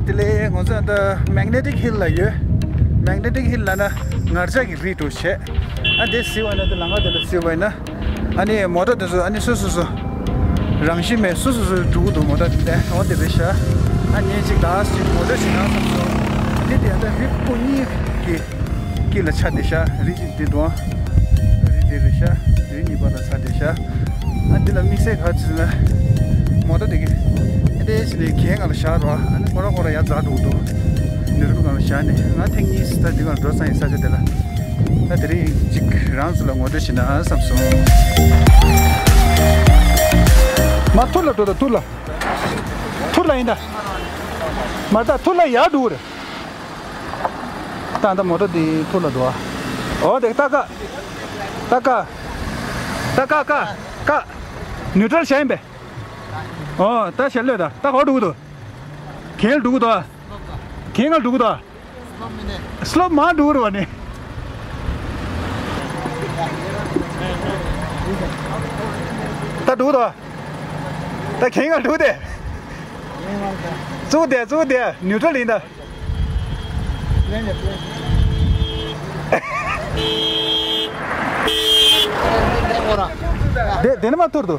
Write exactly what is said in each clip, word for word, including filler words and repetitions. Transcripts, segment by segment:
དེ་ལས་ང་ཚོ་ད་Magnetic Hill་ལ་ཡོད། Magnetic Hill་ལབ་ན་ངར་ལྕགས་ཀྱི་རི་འདྲ་བྱས། ཨ་དེ་གཟིགས་པ་ན་དེ་ལམ་ཁ་དེ་ལ་གཟིགས་པ་ཡིན་ན། ཨ་ནི་མོ་ཊ་དེ་ཚོ་ཨ་ནི་སོ་སོ་སོ་རང་བཞིན་མེད་སོ་སོ་སོ་འགྲོ་གི་འདུག་མོ་ཊ་དེ་འོ་དེ་རེད་ཤག་ཨ་ནི་ཅིག་ད་ཅིག་མོ་ཊ་ཞིག་ནང་བསམ་སོང་། ཨ་ནི་དེ་ད་རི་ཕོ་གཉིས་ཀྱི་དཀྱིལ་ལ་ཆགས་བསྡད་ཤག་རི་གཅིག་དེ་འདུག་རི་དེ་རེད་ཤག་རི་གཉིས་པ་ལ་ཆགས་བསྡད་ཤག་ཨ་འདི་ལ་དམིགས་བསལ་ག་ཅི་ཟེར་ན། མོ་ཊ་དེ་གི་ཨ་དེ་ཅི་ནས་གྱེན་ང་ལ་བཞག་རོགས། ཨ་ནི་ཁོ་རང་ཁོ་རང་ཡར་འཛེགས་འགྲོ་གི་འདུག་ནུ་རུ་ང་ལ་བཞག་ནས་ང་ཐེངས་གཉིས་ད་འདི་ག་འགྲོ་ས་ཡིན་ས་ཆ་དེ་ལ། ད་དེ་རིང་གཅིག་རང་ཚོ་ལ་ངོ་སྤྲོད་བྱེད་ན་བསམ་སོང་། མ་ཐུར་ལ་འགྲོ་ད་ཐུར་ལ། ཐུར་ལ་ཡིན་ད། མ་ད་ཐུར་ལ་ཡར་འགྲོ་རེད། ད་ད་མོ་ཊ་དེ་ཐུར་ལ་འགྲོ་ཨ། ཨོ་དེ་ད་ཀ་ད་ཀ་ད་ཀ་ཀ་ཀ་ནིའུ་ཊལ་བྱས་ཡིན་པས། ཨོ་ད་ཞལ་ལོས་ད་ད་ག་འགྲོ་གི་འདུག་གྱེན་ལ་འགྲོ་གི་འདུག་ཨ། གྱེན་ལ་འགྲོ་གི་འདུག་ཨ། སློབ་མ་འགྲོ་རུ་བ་ནི། ད་འགྲོ་དོ། ད་གྱེན་ང་འགྲོ་དེ། བཙུགས་དེ་བཙུགས་དེ་ནིའུ་ཊལ་ཡིན་ད། དེ་དེ་ནི་མ་ཐུར་དུ།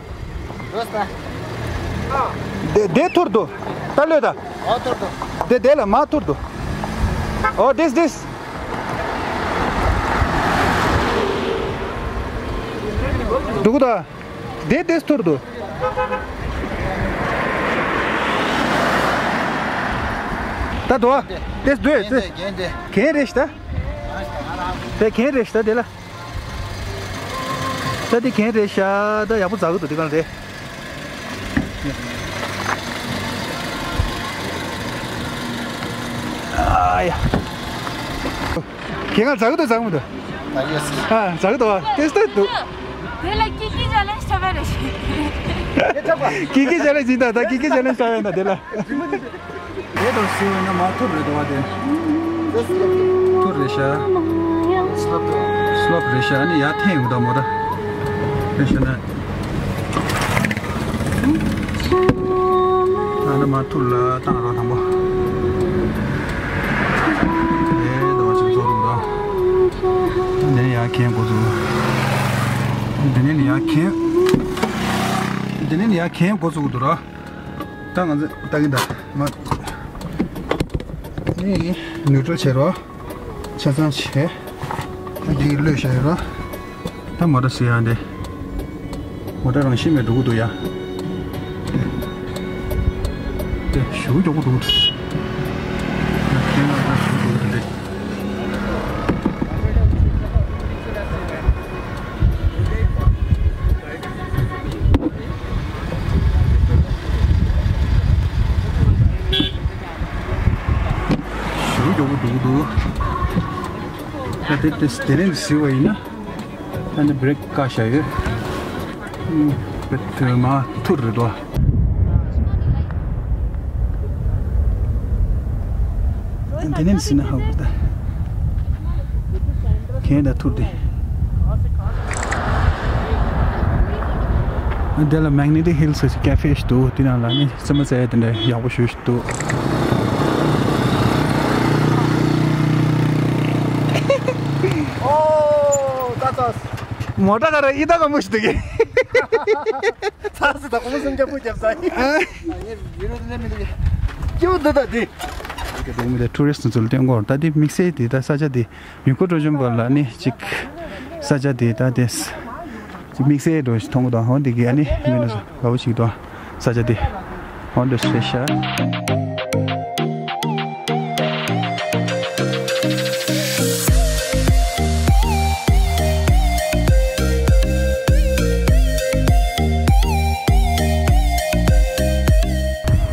དེ་དེ་ཐུར་དུ། ད་ལོས་ད། དེ་དེ་ལ་མ་ཐུར་དུ། ཨོ་this this། འགྲོ་གི་ད། དེ་དེ་ཐུར་དུ། ད་དོ། དེ་དུ་དེ། གྱེན་རེད་ཤག་ད། དེ་གྱེན་རེད་ཤག་ད་དེ་ལ། ད་དེ་གྱེན་རེད་ཤག་ད་ཡག་པོ་འཛེགས་གི་འདུག་དེ་གང་རེད། ཨ་ཡ། གྱེན་ང་འཛེགས་གི་འདུག་འཛེགས་མི་འདུག་ཨ་ཡེ་སི། ཨ་འཛེགས་གི་འདུག་ཏེ་སྟེ་འདུག་དེ་ལ་ཀི་ཀི་ཅེ་ལེན་ཇི་ལབ་པ་རེད་ཤག་ཀི་ཀི་ཅེ་ལེན་ཇི་ཡིན་ད། ད་ཀི་ཀི་ཅེ་ལེན་ཇི་ལབ་ཡིན་ད་དེ་ལ། དེ་དང་སུ་ཡིན་ན་མ་ཐུར་རེད་འདུག་བ་དེ། ཐུར་རེད་ཤག་སློབ་རེད་ཤག་ཨ་ནི་ཡར་འཐེན་ཡོང་ད་མོ་ད། དེ་ཤ་ན། ཨ་ནི་མ་ཐུར་ལ་བཏང་རོགས་དང་པོ། ཨེ་ད་བ་ཞིག་བཟོ་རུང་ད། དེ་ནས་ཡར་འཁྱེར་འགོ་ཚུགས། དེ་ནས་ཡར་འཁྱེར། དེ་ནས་ཡར་འཁྱེར་འགོ་ཚུགས་འདུག་ར། ད་ང་ཚོ་ལྟ་གི་ད་མ། ནི་ནིའུ་ཊལ་བྱེད་རོགས། ཆ་ཚང་བྱས། ད་འདི་གློད་བྱས་རོགས། ད་མོ་ཊ་སི་ཡ་འདི། མོ་ཊ་རང་བཞིན་མེད་འགྲོ་གི་འདུག་ཡ། དེ་ཞུ་མགྱོགས་པོ་འགྲོ་གི་འདུག་ཁྱེད་རང་ད་ཞུ་མགྱོགས་པོ་འདུག་ཞུ་མགྱོགས་པོ་འགྲོ་གི་འདུག་ད་དེ་དེ་དེ་རིང་གཟིགས་པ་ཡིན་ན། ད་ནི་བྷི་རེག་བཀག་བཞག་ཡོད། ཨུམ། བེད་མ་ཐུར་རེད་དོ། དེ་ནས་ཟིན་ན་ཧ་གོ་ད། གྱེན་ད་ཐུར་དེ། དེ་ལ་Magnetic Hill་ཟེར་ཅིག་ཀེ་ཧྥེ་ཞིག་འདུག་དེ་ནང་ལ་ནི་རྩེད་མོ་རྩེ་ཡ་དེ་འདྲ་ཡག་པོ་ཞེ་པོ་ཞིག་འདུག་ཨོ། ད་ད། མོ་ཊ་ག་ར་ཨི་ད་ག་མོ་ཞིག་འདུག་གི། ཚ་སི་ད་ཁོང་སུམ་རྒྱབ་པོ་རྒྱབ་ས་ཡིན། ཨ། ཡིན་རུ་དེ་ནས་མི་འདུག་གི། སྐྱིད་པོ་འདུག་ད་དེ། ཀྱི་འགྲོ་མི་དེ་ཊུ་རི་སི་ཊི་ཚོ་ལ་སྟོན་གོ་ད་དེ་དམིགས་བསལ་དེ་ད་ས་ཆ་དེ་མྱུ་གུ་སྤྲོ་འཆམ་པ་ལ་ནི་ཅིག་ས་ཆ་དེ་ད་དེ་དམིགས་བསལ་འགྲོ་ཞིག་མཐོང་གི་དང་ཧོ་འདི་གི་ཨ་ནི་མི་འདུག་ས་ག་བོ་ཞིག་དང་ས་ཆ་དེ་ཧོ་འདྲ་ཞེ་ཤ།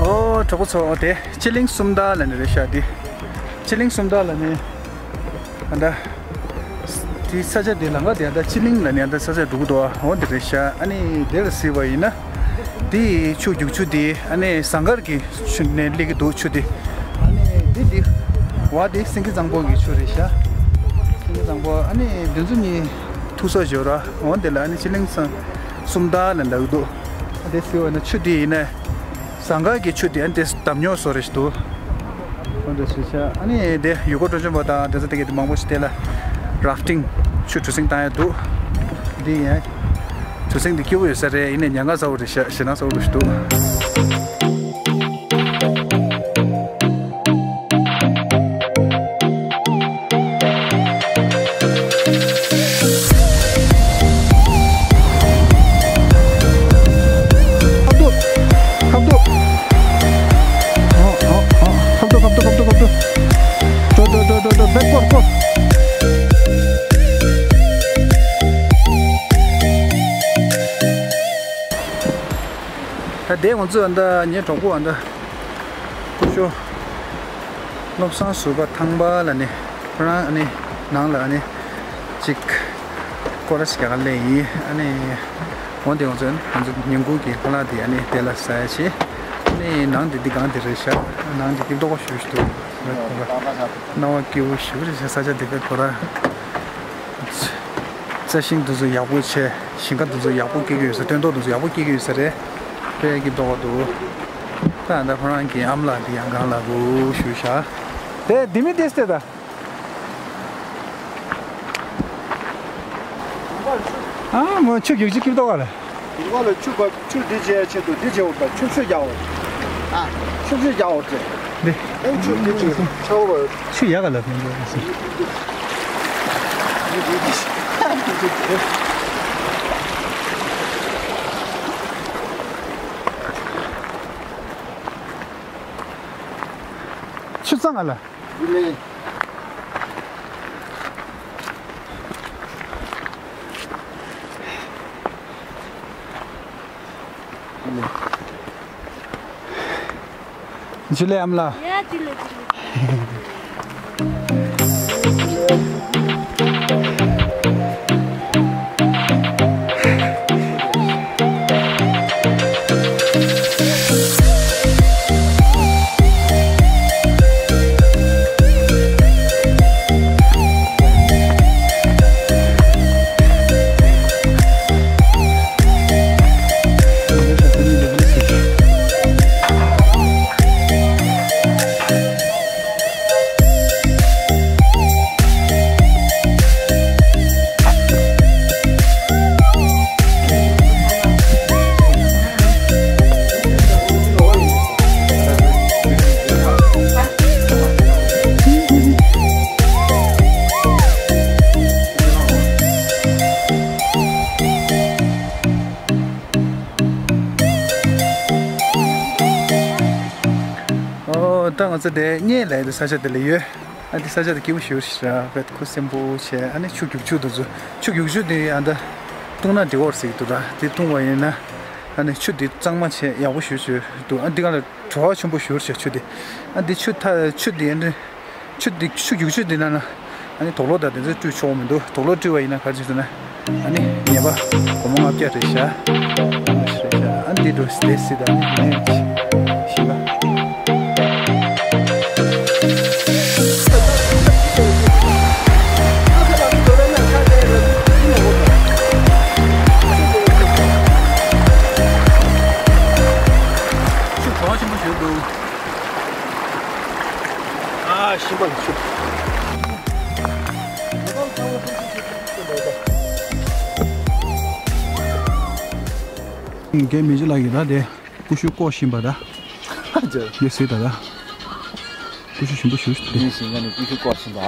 ཨོ་གྲོགས་པོ་ཚོ་དེ་སྤྱི་གླིང་སུམ་མདའ་ལ་ནི་རེད་ཤག་དེ་སྤྱི་གླིང་སུམ་མདའ་ལ་ནི། ཨ་ད། དེ་ས་ཆ་དེ་ལམ་ཁ་དེ་ཨ་ད་སྤྱི་གླིང་ལ་ནི་ཨ་ད་ས་ཆ་འགྲོ་གི་འདུག་ཨ། འོ་དེ་རེད་ཤག་ཨ་ནི་དེ་ལ་གཟིགས་པ་ཡིན་ན། དེ་ཆུ་རྒྱུག་ཆུ་དེ་ཨ་ནི་ཟངས་དཀར་གྱི་ཆུ་ནས་སླེབས་ཀྱི་འདུག་ཆུ་དེ། ཨ་ནི་དེ་དེ། བ་དེ་སེང་གེ་བཟང་པོ་གི་ཆུ་རེད་ཤག་སེང་གེ་བཟང་པོ་ཨ་ནི་དེ་ཚོ་གཉིས་ཐུག་ས་ཞོར་ར། འོ་དེ་ལ་ཨ་ནི་སྤྱི་གླིང་ས་སུམ་མདའ་ལ་འདུག་གི་འདུག་ཨ་དེ་གཟིགས་པ་ཡིན་ན་ཆུ་དེ་ཡིན་ན། ཟངས་དཀར་གྱི་ཆུ་དེ་ཨ་ནི་དེ་འདམ་རྙོག་བཟོ་རེད་ཤག་འདུག་འདྲ་ཞིག་ཤག་ཨ་ནི་དེ་ཡུལ་སྐོར་སྤྲོ་འཆམ་པ་དང་དེ་ཚོ་དེ་གས་དེ་མང་པོ་ཞིག་དེ་ལ་རཱཕ་ཊིང་ཆུ་གྲུ་གཟིངས་བཏང་ཡ་འདུག་འདི་ཡིན། གྲུ་གཟིངས་འདི་སྐྱིད་པོ་ཡོད་ས་རེད། ཡིན་ནའི་ཉེན་ཁ་ཚ་བོ་རེད་ཤག་ཞེད་སྣང་ཚ་བོ་རེད་ཤག་འདུག་ཁ་ཐུག་ཁ་ཐུག་ཁ་ཐུག་ཁ་ཐུག་ཁ་ཐུག་འགྲོ་འགྲོ་འགྲོ་འགྲོ་འགྲོ་བེག་སྐོར་སྐོར། ད་དེ་ང་ཚོས་ཨ་ད་ངའི་གྲོགས་པོ་ཨ་ད་སྐུ་ཞབས་བློ་བཟང་ཟུར་པ་ཐང་པ་ལ་ནི་ཁོ་རང་ཨ་ནི་ནང་ལ་ཨ་ནི་ཅིག་སྐོར་ར་ཞིག་རྒྱག་ག་སླེབས་ཡིན། ཨ་ནི་འོ་དེ་ང་ཚོས་ང་ཚོ་ཉིན་གུང་གི་ཁ་ལག་དེ་ཨ་ནི་དེ་ལ་ཟ་ཡ་བྱེད། ཨ་ནི་ནང་དེ་འདི་སྒང་དེ་རེད་ཤག་ནང་དེ་སྐྱིད་མདོག་ཁ་ཤོས་ཤིག་འདུག་སྣང་བ་སྐྱིད་པོ་ཞེ་པོ་རེད་ཤག་ས་ཆ་དེ་དཔེ་ཁོ་ར། རྩྭ་ཤིང་དེ་ཚོ་ཡག་པོ་བྱས། ཞིང་ཁ་དེ་ཚོ་ཡག་པོ་སྐྱེ་གི་ཡོད་ས། སྟོན་ཐོག་དེ་ཚོ་ཡག་པོ་སྐྱེ་གི་ཡོད་ས་རེད། དཔེ་སྐྱིད་མདོག་ཁ་འདུག་ད་ད་ཁོ་རང་གི་ཨ་མ་ལགས་དེ་ཡང་སྒང་ལ་སྒུག་བཞུགས་ཤག་དེ་དེ་མི་དེ་སྟེ་ད། ཨ་མོ་ཆུ་རྒྱུག་ཆུ་སྐྱིད་མདོག་ཁ་ལ། དེ་ག་ལ་ཆུ་ག་ཆུ་འདི་བྱས་ཆེད་དུ་འདི་བྱས་འོ་ད་ཆུ་ཚོད་རྒྱག་འོ། ཨ། ཆུ་ཚོད་རྒྱག་འོ་ཟེར། འདི། ཨེ་ཆུ་འདི་ཆུ་ཆུ་ཡག་ག་ལ་ཕན་ཚུན་ཟེར། ཆུ་གཙང་ག་ལ། འདི་ལས། འཇུ་ལེ་ཨམ་ལ། ཡ་འཇུ་ལེ་འཇུ་ལེ། ཨོ། ད་ང་ཚོ་དེ་སྔོན་ལ་ཡོད་དེ་ས་ཆ་དེ་ལ་ཡོད། ཨ་དེ་ས་ཆ་དེ་སྐྱིད་པོ་ཞེ་པོ་ཞིག་ར། བེད་ཁུ་སིམ་པོ་བྱས། ཨ་ནི་ཆུ་རྒྱུག་ཆུ་དེ་ཚོ་ཆུ་རྒྱུག་ཆུ་དེ་ཨ་ད་བཏུང་ན་འགྲིག་གོ་ཟེར་གྱི་འདུག་ར། དེ་བཏུང་བ་ཡིན་ན་ཨ་ནི་ཆུ་དེ་གཙང་མ་བྱས་ཡག་པོ་ཞེ་པོ་ཞིག་འདུག་ཨ་དེ་ག་ལ་བྲོ་བ་ཆེན་པོ་ཞེ་པོ་ཞིག་ཆུ་དེ། ཨ་དེ་ཆུ་ཐ་ཆུ་དེ་ཨ་ནི་ཆུ་དེ་ཆུ་རྒྱུག་ཆུ་དེ་ནང་ན་ཨ་ནི་དུག་ལོག་དང་དེ་ཚོ་བཀྲུས་ཆོག་མི་འདུག་དུག་ལོག་བཀྲུས་པ་ཡིན་ན་ག་རེ་བྱེད་ཟེར་ན། ཨ་ནི་ཉེས་པ་སྒོར་མོ་ལྔ་བརྒྱ་རེད་ཤག་ཨ་ནི་ཞེ་པོ་ཞིག་ཨ་ནི་འདི་འགྲོ་སི་དེ་སི་དང་ཨ་ནི་ནས་ཤི་ག་ཆུ་གྲང་ཆེན་པོ་ཞིག་འདུག་ཨ་ཤིང་པ་ལ་ཆུ། རྒན་མི་རྗེ་ལགས་ཀྱིས་ད་དེ་ཀུ་ཤུ་བསྐོལ་བཞིན་པ་ད། ཡོད་སྲིད་ད་ད། ཀུ་ཤུ་ཞིམ་པོ་ཞིག་རེད། ཡིན་ཞིང་ང་ནི་ཀུ་ཤུ་བསྐོལ་བཞིན་པ།